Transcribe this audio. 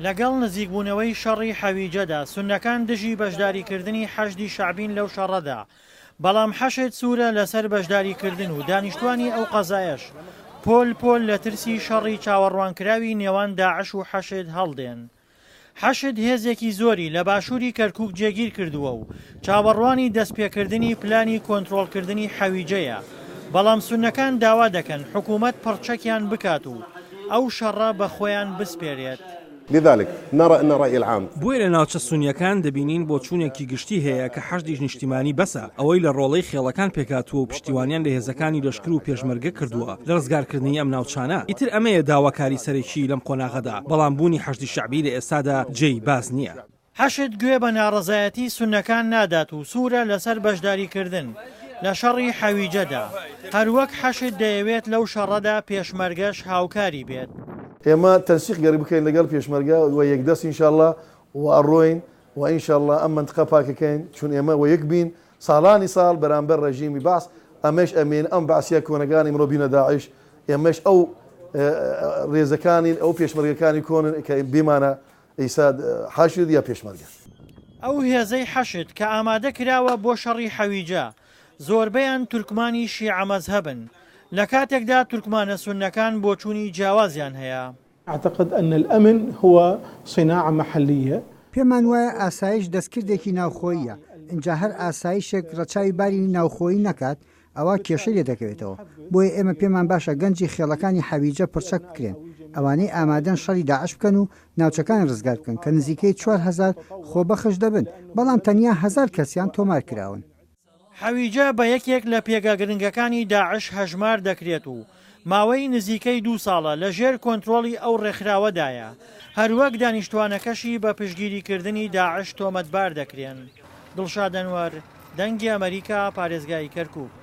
لەگەڵ نزیکبوونەوەی شەڕی حەویجەدا، سوننەکان دژی بەشداریکردنی حەشدی شەعبین لەو شەڕەدا، بەڵام حەشد سوورە لەسەر بەشداریکردن و دانیشتوانی ئەو قەزایەش پۆل پۆل لە ترسی شەڕی چاوەڕوانکراوی نێوان داعش و حەشد هەڵدێن. حەشد هێزێکی زۆری لە باشووری کەرکووک جێگیر کردووە و چاوەڕوانی دەستپێکردنی پلانی کۆنترۆڵکردنی حەویجەیە، بەڵام سوننەکان داوا دەکەن حکوومەت پڕچەکیان بکات و ئەو شەڕە بە خۆیان بسپێرێت. لذلک نرى ان الرأی العام. بۆیە لە ناوچە سونییەکان دەبینین بۆچوونێکی گشتی هەیە کە حەشدیش نیشتیمانی بەسە، ئەوەی لە ڕۆڵەی خێڵەکان پێکهاتووە و پشتیوانیان لە هێزەکانی لەشکر و پێشمەرگە کردووە لە ڕزگارکردنی ئەم ناوچانە. ئیتر ئەمەیە داواکاری سەرەکیی لەم قۆناغەدا، بەڵام بوونی حەشدی شەعبی لە ئێستادا جێی باس نییە. حەشد گوێ بە ناڕەزایەتی سوننەکان نادات و سوورە لەسەر بەشداریکردن لە شەڕی حەویجەدا، هەروەک حەشد دەیەوێت لەو شەڕەدا پێشمەرگەش هاوکاری بێت. ئێمە تەنسیق گەر بکەین لەگەڵ پێشمەرگە و یەکدەست ان شاءاللە و ئەڕۆین و ان شاءاللە ئەم مەنتقە پاکەکەین چون ئێمە وە یەک بین ساڵانی ساڵ بەرامبەر ڕێژیمی بەعس ئەمەش ئەمێن ئەم بەعسیە کۆنەکان ئیمڕۆ بینە داعش ئێمەش ئەو ڕێزەکانین ئەو پێشمەرگەکانی کۆنن کە بیمانە ئیسا حەشد یا پێشمەرگە. ئەو هێزەی حەشد کە ئامادە کراوە بۆ شەڕی حەویجە، زۆربەیان تورکمانی شیعە مەزهەبن، لە کاتێکدا تورکمانە سوننەکان بۆچوونی جیاوازیان هەیە. اعتقد ان الامن هو صناعە محلیە. پێمان وایە ئاسایش دەستکردێکی ناوخۆییە، ئینجا هەر ئاسایشێک ڕەچاوی باری ناوخۆیی نەکات ئەوا کێشەی لێ دەکەوێتەوە، بۆیە ئێمە پێمان باشە گەنجی خێڵەکانی حەویجە پڕچەک بکرێن، ئەوانەی ئامادەن شەڕی داعش بکەن و ناوچەکان ڕزگار بکەن کە نزیکەی 4000 خۆبەخش دەبن، بەڵام تەنیا هەزار کەسیان تۆمار کراون. حەویجە بە یەکێک لە پێگە گرنگەکانی داعش هەژمار دەکرێت و ماوەی نزیکەی دوو ساڵە لە ژێر کۆنترۆڵی ئەو ڕێکخراوەدایە، هەروەک دانیشتوانەکەشی بە پشتگیریکردنی داعش تۆمەتبار دەکرێن. دڵشاد ئەنوەر، دەنگی ئەمەریکا، پارێزگای کەرکوک.